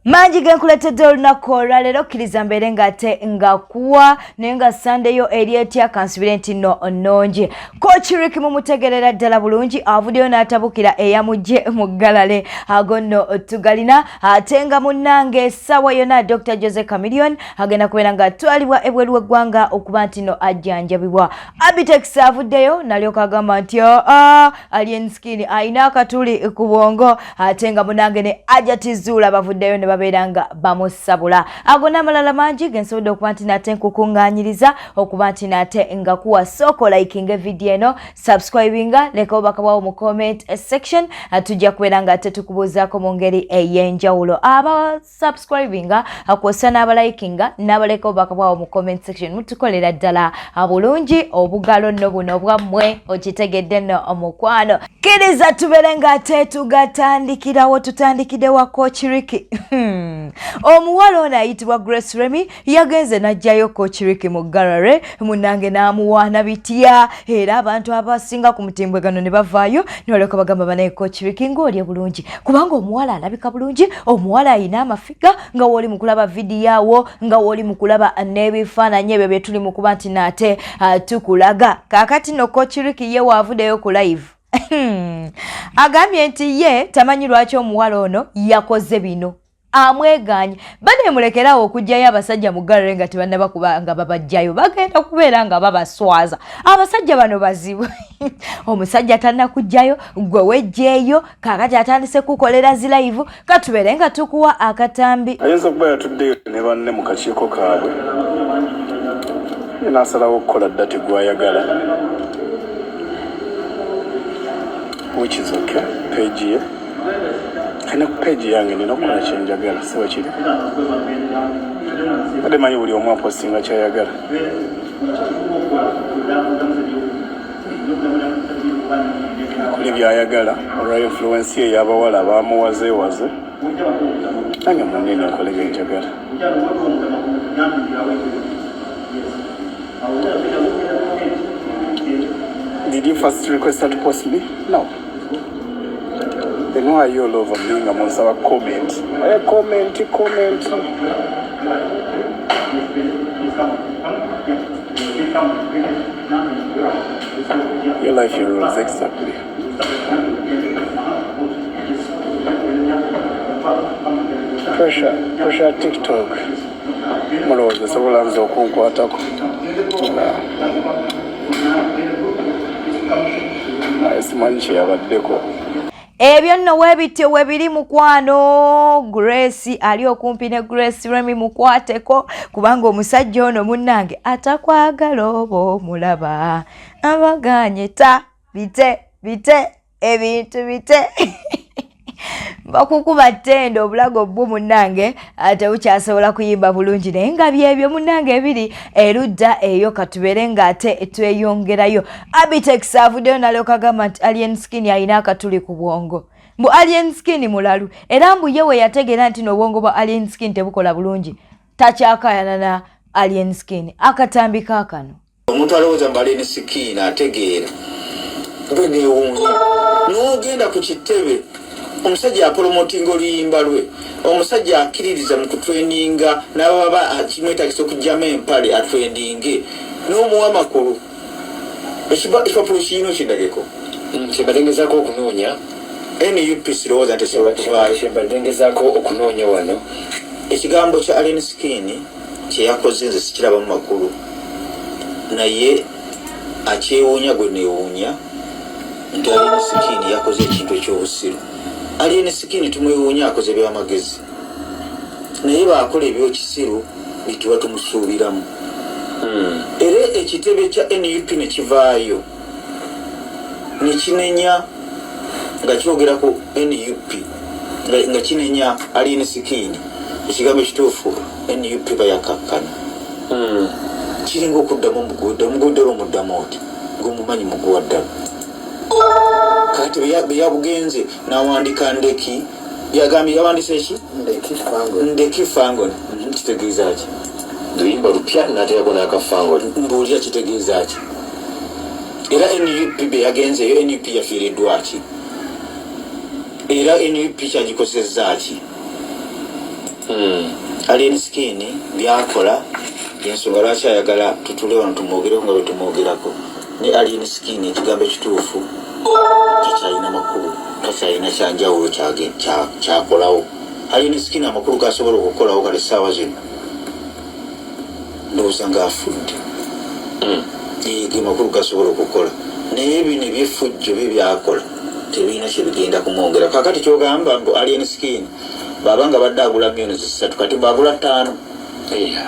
Mangi genkuletedde olunaku olwaleero, kkiriza mbeere ng'ate nga kuwa naye nga Sande yo eri etya? Kansubire nti nno nnungi. Coach Rick mumutegerera ddala bulungi, avuddeyo n'atabukira eyamugye mu galale. Ago nno tugalina, ate nga munnange essaawa yonna Dr Jose Chameleone agenda kubeera ng'atwalibwa ebweru w'eggwanga okuba nti nno ajjanjabibwa. Abitex avuddeyo nalyoka agamba nti aa Alien Skin alina akatuli ku bwongo, ate nga munange ne Hajati Zuula bavuddeyo ne babeera nga bamusabula. Ago n'amalala mangi gensobodde okuba nti nate nkukuŋŋaanyiriza okuba nti nate nga kuwa. Sooka olikinga evidiyo eno, subscribinga, leka obubaka bwawo mu comment section, tujja kubeera nga ate tukubuuzaako mu ngeri ey'enjawulo. Aba subscribinga kwossa n'abalikinga n'abaleka obubaka bwawo mu comment section, mutukolera ddala bulungi. Obugalo nno buno bwammwe, okitegedde nno omukwano. Kkiriza tubeere ng'ate tugatandikirawo. Tutandikidde wa Coach Ricky. Omuwala ono ayitibwa Grace Remy yagenze n'ajjayo Coach Ricky mu gallery, munnange n'amuwaana bitya, era abantu abasinga ku mutimbagano ne bavaayo ne balyoka bagamba, banaye Coach Ricky ng'olye bulungi, kubanga omuwala alabika bulungi, omuwala ayina amafiga, nga wooli mu kulaba vidiyo awo, nga wooli mu kulaba n'ebifaananyi ebyo bye tuli mu kuba nti naate tukulaga. Kaakati nno Coach Ricky ye waavuddeyo ku live, agambye nti ye tamanyi lwaki omuwala ono yakoze bino, amweganye. Banemulekerawo okugjayo abasajja mu gallery nga tebannaba kuba nga babajjayo, bagenda kubeera nga babaswaza. Abasajja bano bazibu. Omusajja tannakugjayo, gwe wejjeeyo. Kaakati atandise kukolera zi live. Katubeere nga tukuwa akatambi. Ayinza okuba yatuddeyo ne banne mu kakiiko kaabwe ye n'asalawo okukola dda tegwayagala, which is okay. Page ye kane ku page yange nina okukola kyenjagala, si bwekiri? Badde manyi buli omu apostinga kyayagala, akole byayagala olwa influence ye ey'abawala bamuwazeewaze. Nange munene nkole byenjagala. Did you first request her to post me? No. Then why are you all over me nga munsaba comment? Eh, comment, comment. Your life, your rules, exactly. Pressure, pressure TikTok. Mulowooza sobola nze okunkwatako? Naye simanyi kyeyabaddeko. Ebyo nno weebityo webiri, mukwano. Grace ali okumpi ne Grace Remy mukwateko, kubanga omusajja ono munnange atakwagala oba omulaba abaganye ta bite bite ebintu bite bakukuba ttendo, obulago bwo munnange tebukyasobola kuyimba bulungi. Naye nga byebyo munnange ebiri erudda eyo. Katubeere ng'ate tweyongerayo. Abitex avuddeyo nalyoka agamba nti Alien Skin alina akatuli ku bwongo, mbu Alien Skin mulalu, era mbu ye we yategeera nti n'obwongo bwa Alien Skin tebukola bulungi, takyakayana na Alien Skin. Akatambi kaakano. Omuntu alowooza mbu Alien Skin ategeera, gwe newuunya n'ogenda ku kitebe. Omusajja apolomotinga oluyimba lwe, omusajja akkiririza mu kutrendinga, n'ababa kimwetagisa okugyamu empale atrendinge, n'omuwa amakulu. Ekipapula kirina okindageko. Kyembadde ngezaako okunoonya. NUP sirowooza nti esobola kuvaayo. Kyembadde ngezaako okunoonya wano. Ekigambo kya Alien Skin kyeyakoze nze sikirabamu makulu, naye akyewuunya gwe newuunya nti Alien Skin yakoze ekintu ekyobusiru. Alien Skin tumwewuunya akoze byamagezi, naye baakola ebyokisiru bituba tumusuubiramu. Era ekitebe kya NUP ne kivaayo ne kinenya nga kyogera ku NUP, nga kinenya Alien Skin. Ekigambo ekituufu NUP bayakakkana. Kiringa okuddamu omuguuda, omuguuda olwo omuddamu oti ng'omumanyi muguwa ddala. Kati bwe yabugenze n'awandika ndeki, yagambye yawandise ki? Ndeki Fangoni. Ndeki Fangoni. Kitegeeza ki? Luyimba lupya n'ateekako n'akafangoni. Mbuulira, kitegeeza ki? Era NUP bwe yagenzeeyo, NUP yafiiriddwa ki? Era NUP kyagikozesezza ki? Alien Skin byakola yensonga lwaki ayagala tutule wano tumwogereko nga bwetumwogerako. Ne Alien Skin ekigambo ekituufu takyalina makulu, takyalina kyanjawulo kyakolawo. Alien Skin amakulu gasobola okukolawo kale essaawa zino ndowooza ng'afudde. Ge makulu gasobola okukola, naye bino ebyefujjo bye byakola tebirina kyebigenda kumwongera. Kakati kyogamba mbu Alien Skin baba nga badde agula milioni 3, kati mbwagula 5.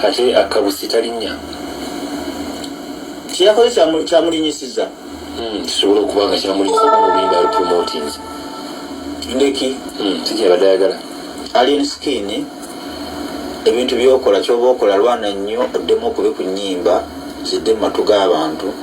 Ate akabusi talinnya. Kyeyakoze kyamulinyisiza. Kisobola okuba nga kyamulinyisiza oluyimba alupromotinze. Ndeki. Sikyabadde ayagala. Alien Skin, ebintu byokola, kyoba okola, lwana nnyo oddemu okube ku nnyimba zidde mu matu g'abantu,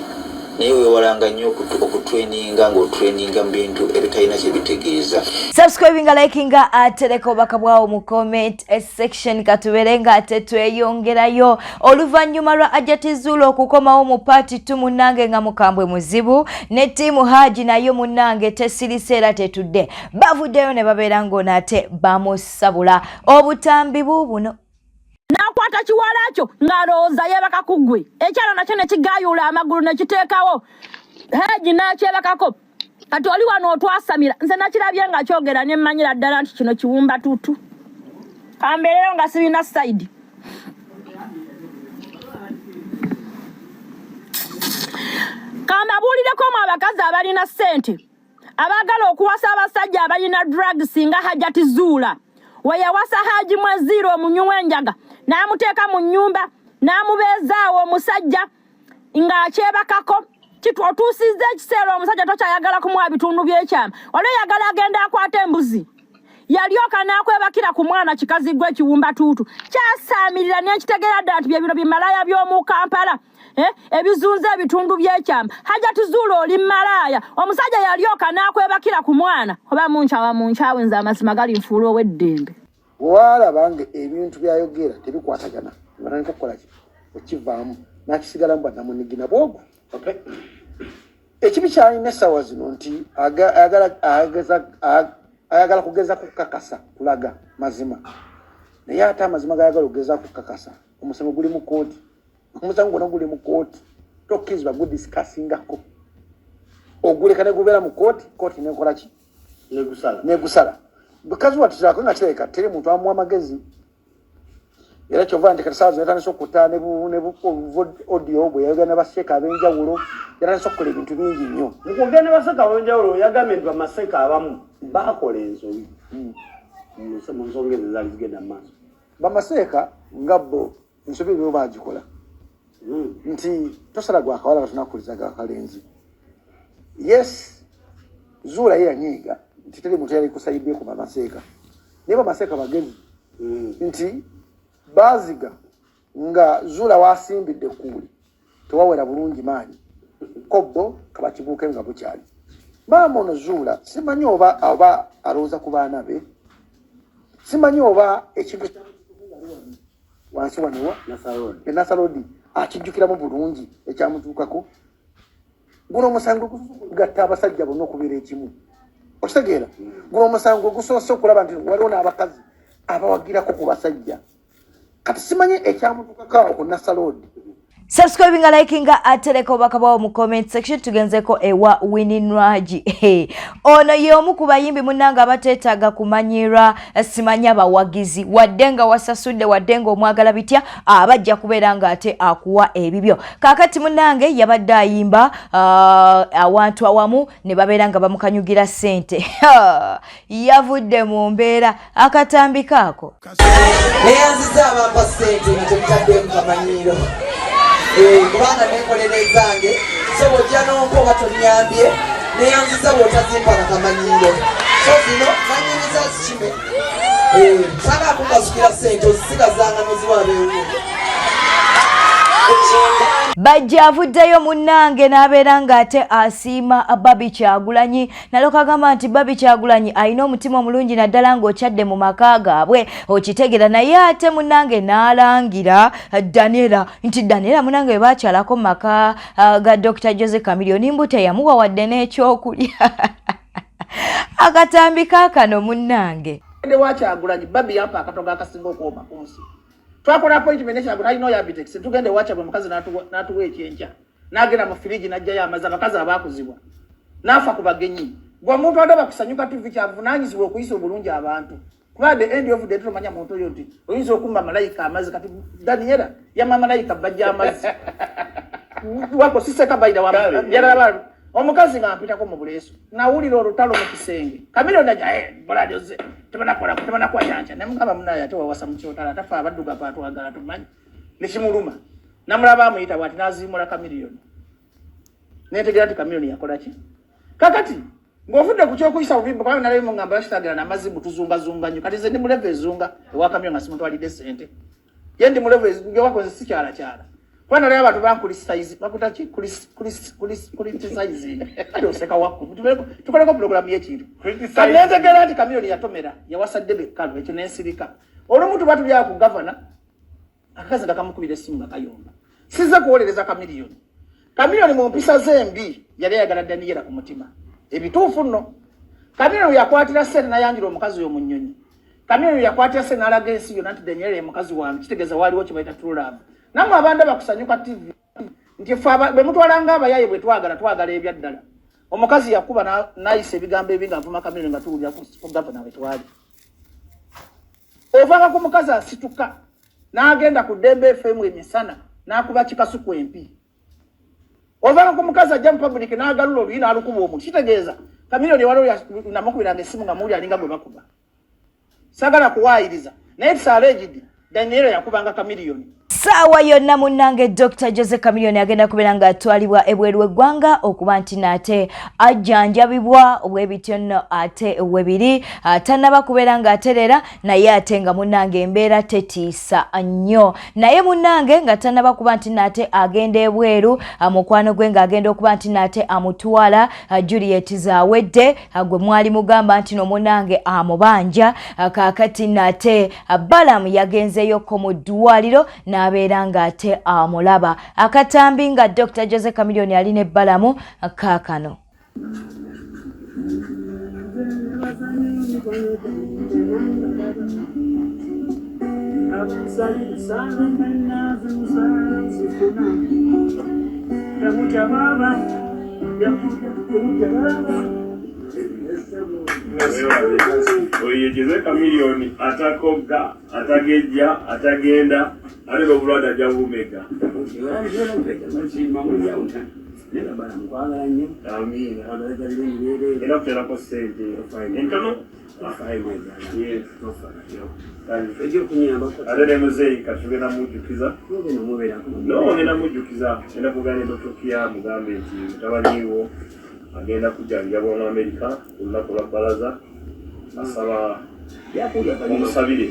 naye weewalanga nnyo okutrendinga ng'otrendinga mu bintu ebitalina kyebitegeeza. Subscribinga, likinga, atereka obubaka bwawo mu comment section. Katubeere nga ate tweyongerayo oluvannyuma lwa Hajati Zuula okukomawo mu part 2 munnange nga mukambwe muzibu ne ttiimu Haji, nayo munnange tesirise era tetudde, bavuddeyo ne babeera ng'ono ate bamusabula obutambi buubuno. N'akwata kiwala kyo ng'alowooza yeebaka ku ggwe. Ekyalo nakyo ne kigayuula amagulu ne kiteekawo Haji n'akyebakako. Kati oli wano otwasamira. Nze nakirabye nga kyogera ne mmanyira ddala nti kino kiwumba tutu. Kambeerero nga sirina side. Kambabuulireko mu abakazi abalina ssente abaagala okuwasa abasajja abalina drugs nga Hajati Zuula we yawasa Haji Mweziiro omunywi w'enjaga, n'amuteeka mu nnyumba n'amubeezaawo omusajja ng'akyebakako. Kitu otuusizza ekiseera omusajja tokyayagala kumuwa bitundu by'ekyama, wali oyagala agenda akwata embuzi, yalyoka n'akwebakira ku mwana. Kikazi gwe ekiwumba tuutu kyasaamirira n'ekitegeera ddala nti bye bino bimalaya by'omu Kampala ebizunza ebitundu by'ekyama. Hajati Zuula, oli malaaya. Omusajja yalyoka n'akwebakira ku mwana. Oba munkyawa munkyawe, nze amazima gali nfuula ow'eddembe. Walaba nga ebintu byayogera tebikwatagana, batandika okukola ki okivaamu nakisigalamu bwannamunigina bwogwo. Ekibi kyalina essaawa zino nti ayagala kugeza kukakasa kulaga mazima, naye ate amazima gayagala okugeza kukakasa, omusango guli mu kooti. Omusango gwonna guli mu kooti, tokkirizibwa gudiscussingako, oguleka ne gubeera mu kooti, kooti nekola ki? Negusala. Bukazi watuzako nga kirabika teri muntu amuwa amagezi, era kyova nti kati saawa zino yatandise okuta ne audio bwe yayogera ne baseeka ab'enjawulo, yatandise okukola ebintu bingi nnyo. Mukwogera ne baseka ab'enjawulo, yagambye nti bamaseka abamu bakola ensobi mu nsonga ezo ezaali zigenda mu maaso. Bamaseeka nga bo ensobi ebyo bagikola nti tosala gwa kawala batunakuliza gakalenzi. Yes, Zuula ye yanyiiga nti teri muntu yali kusayidde ku bamaseeka, naye bamaseeka bagezi nti baziga nga Zuula wasimbidde ekkuuli tewawera bulungi maanyi kobbo kabakibuuke nga bukyali. Maama ono Zuula simanyi oba alowooza ku baana be, simanyi oba ekintu wansi wano e Nasarodi akijjukiramu bulungi ekyamutuukako. Guno omusango gugatta abasajja bonna okubeera ekimu, okitegeera? Guno omusango gusoose okulaba nti waliwo n'abakazi abawagirako ku basajja. Kati simanyi ekyamutuukako awo ku Nasarodi. Subscribinga, likinga, atereka obubaka bwawo mu comment section. Tugenzeko ewa Winnie Nwagi. Ono ye omu ku bayimbi munnange abateetaaga kumanyirwa simanya bawagizi, wadde nga wasasudde, wadde nga omwagala bitya, abajja kubeera nga ate akuwa ebibyo. Kaakati munnange yabadde ayimba awantu awamu ne babeera nga bamukanyugira ssente, yavudde mu mbeera akatambi kaako. Neyanziza abampa ssente nga temutaddemu kamanyiiro, kubanga nekolera ezange, so bwojja nompa oba tonyambye, neyanziza bwotazimpa na kamanyiiro. So zino nanyiniza zikime saga kunkasukira ssente, ozisigazanga noziwa abeewuwo. Bajja avuddeyo munnange n'abeera ng'ate asiima Barbie Kyagulanyi, naloka agamba nti Barbie Kyagulanyi alina omutima omulungi, naddala ng'okyadde mu maka gaabwe, okitegeera? Naye ate munnange n'alangira Daniela nti Daniela munnange bwe bakyalako mu maka ga Dr Jose Chameleone, mbu teyamuwa wadde n'ekyokulya. Akatambi kaakano munnange. Wa Kyagulanyi babi yampa akatogo akasinga okuwoma ku nsi. Twakola appointment ne Kyagulanyi alina oyo Abitex, tugende wa Kyagulanyi, omukazi n'atuwa ekyenkya, n'agenda mu firiji n'aggyayo amazzi, abakazi abaakuzibwa n'afa ku bagenyi. Gwe omuntu adaba kusanyuka TV kyavunaanyizibwa okuyisa obulungi abantu, kuba the end of the day tomanya muntu oyo nti oyinza okumba malayika amazzi. Kati Daniela yamma malayika bajja amazzi wako siseka baida wa omukazi nga mpitako mu buleesu nawulira olutalo mu kisenge. Kamiliyoni aja eh, boladoze tebanakola tebanakwajanja ne mugamba munaye ate wawasa mu kyotala atafa abaddugavu atwagala tumanyi nekimuluma. Namulaba amuyita bwati n'aziimula Kamiliyoni, netegera nti Kamiliyoni yakola ki. Kakati ng'ovudde ku kyokuyisa bubi, kubanga nalayo mugamba bakitagera n'amazzi mutuzungazunga nnyo. Kati nze ndi mu level ezunga ewa Kamiliyoni nga simutwalidde ssente, ye ndi mu level ewakoze sikyalakyala, kuba nalayo abantu bankulisize bakuta ki criticizing. Kati oseka wakku tukoleko pulogulamu y'ekintu. Kati nentegera nti Kamiliyoni yatomera yawasadde bekkalu ekyo nensirika. Olumu tuba tuli awo ku gavana, akakazi nga kamukubira essimu nga kayomba. Sizze kuwolereza Kamiliyoni. Kamiliyoni mu mpisa ze embi yali ayagala Daniyera ku mutima. Ebituufu nno, Kamiliyoni yakwatira ssente nayanjula omukazi oyo mu nnyonyi. Kamiliyoni yakwatira ssente n'alaga ensi yonna nti Daniyera ye mukazi wange. Kitegeeza waaliwo kye bayita true love. Nammwe abandaba kusanyuka TV nti ffe bwe mutwala ng'abayaye bwe twagala twagala ebyaddala. Omukazi yakuba n'ayisa ebigambo ebi ng'avuma Kamiliyoni nga tuwulira ku gavana bwe twali. Ovanga ku mukazi asituka n'agenda ku Ddembe FM emisana n'akuba kikasuku empi. Ovanga ku mukazi ajja mu public n'agalula oluyi n'alukuba omuntu. Kitegeeza Kamiliyoni waliwo namukubiranga essimu nga muwuli alinga gwe bakuba. Sagala kuwaayiriza, naye tisalejidi Daniela yakubanga Kamiliyoni. Saawa yonna munnange Dr Jose Chameleone agenda kubeera ng'atwalibwa ebweru w'eggwanga okuba nti naate ajjanjabibwa. Bwe bityo nno ate webiri tannaba kubeera ng'atereera, naye ate nga munnange embeera tetiisa nnyo. Naye munnange nga tannaba kuba nti naate agenda ebweru, mukwano gwe ng'agenda okuba nti naate amutwala, Juliet Zawedde gwe mwali mugamba nti no munnange amubanja, kaakati nate Balamu yagenzeeyokko mu ddwaliro n'abeera ng'ate amulaba. Akatambi nga Dr Jose Chameleone ali ne Balamu kaakano. Oyo ye Jose Chameleone, atakogga, atagejja, atagenda, ate n'obulwadde ajja bumega. Amiina. Era kuterako ssente entono. Yes. Ate ne muzeeyi kati tugenda mujjukiza, no ngenda mujjukiza, ngenda kugenda ne Dr. Kia mugambe nti mutabani wo agenda kujjanjabwa mu Amerika ku lunaku lwa bbalaza, asaba omusabire.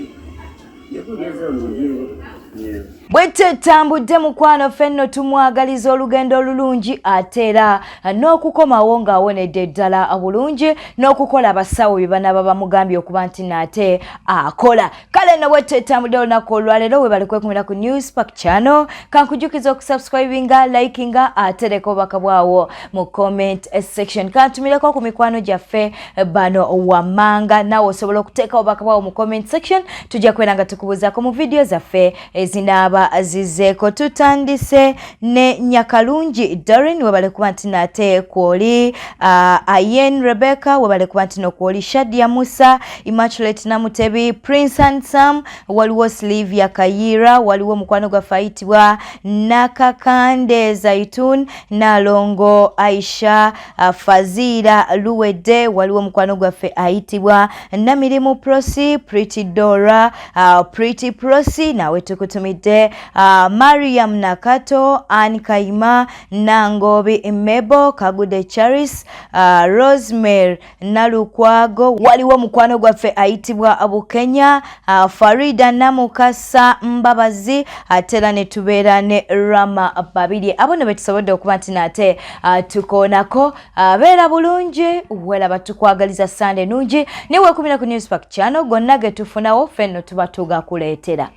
Yes. Bwe tetambudde mukwano, ffe nno tumwagaliza olugendo olulungi, ate era n'okukomawo ng'awonedde ddala bulungi n'okukola abasawo bye banaaba bamugambye okuba nti naate akola. Kale nno bwe tetambudde olunaku olwaleero, we bali kwekumira ku News Park Channel. Kankujukiza okusubscribinga, likinga, ate leka obubaka bwawo mu comment section. Kantumireko ku mikwano gyaffe bano wammanga, naawe osobola okuteeka obubaka bwawo mu comment section, tujja kubeera nga tukubuuzaako mu vidiyo zaffe ezinaaba zizeeko. Tutandise ne Nyakalungi Darin, webale kuba nti nate kwoli. Ayen Rebecca, webale kuba nti nokwoli. Shadia Musa, Immaculate Namutebi, Prince Hansam, waliwo Slivia Kayira, waliwo mukwano gwaffe ayitibwa Nakakande Zaitun, Nalongo Aisha, Fazira Luwedde, waliwo mukwano gwaffe ayitibwa Namirimu Prosi, Pretty Dora, Pretty Prosi nawe tukutumidde, Mariam Nakato, Ann Kaima, Nangobi Mebo, Kagude Charis, Rosemary Nalukwago, waliwo mukwano gwaffe ayitibwa Bukenya, Farida Namukasa Mbabazi, ate era ne tubeera ne Rama Babiri. Abo ne betusobodde okuba nti nate tukoonako. Beera bulungi, welaba, tukwagaliza Sande nungi. Niwekumira ku Newspark Channel, gonna ge tufunawo ffe nno tuba tugakuleetera.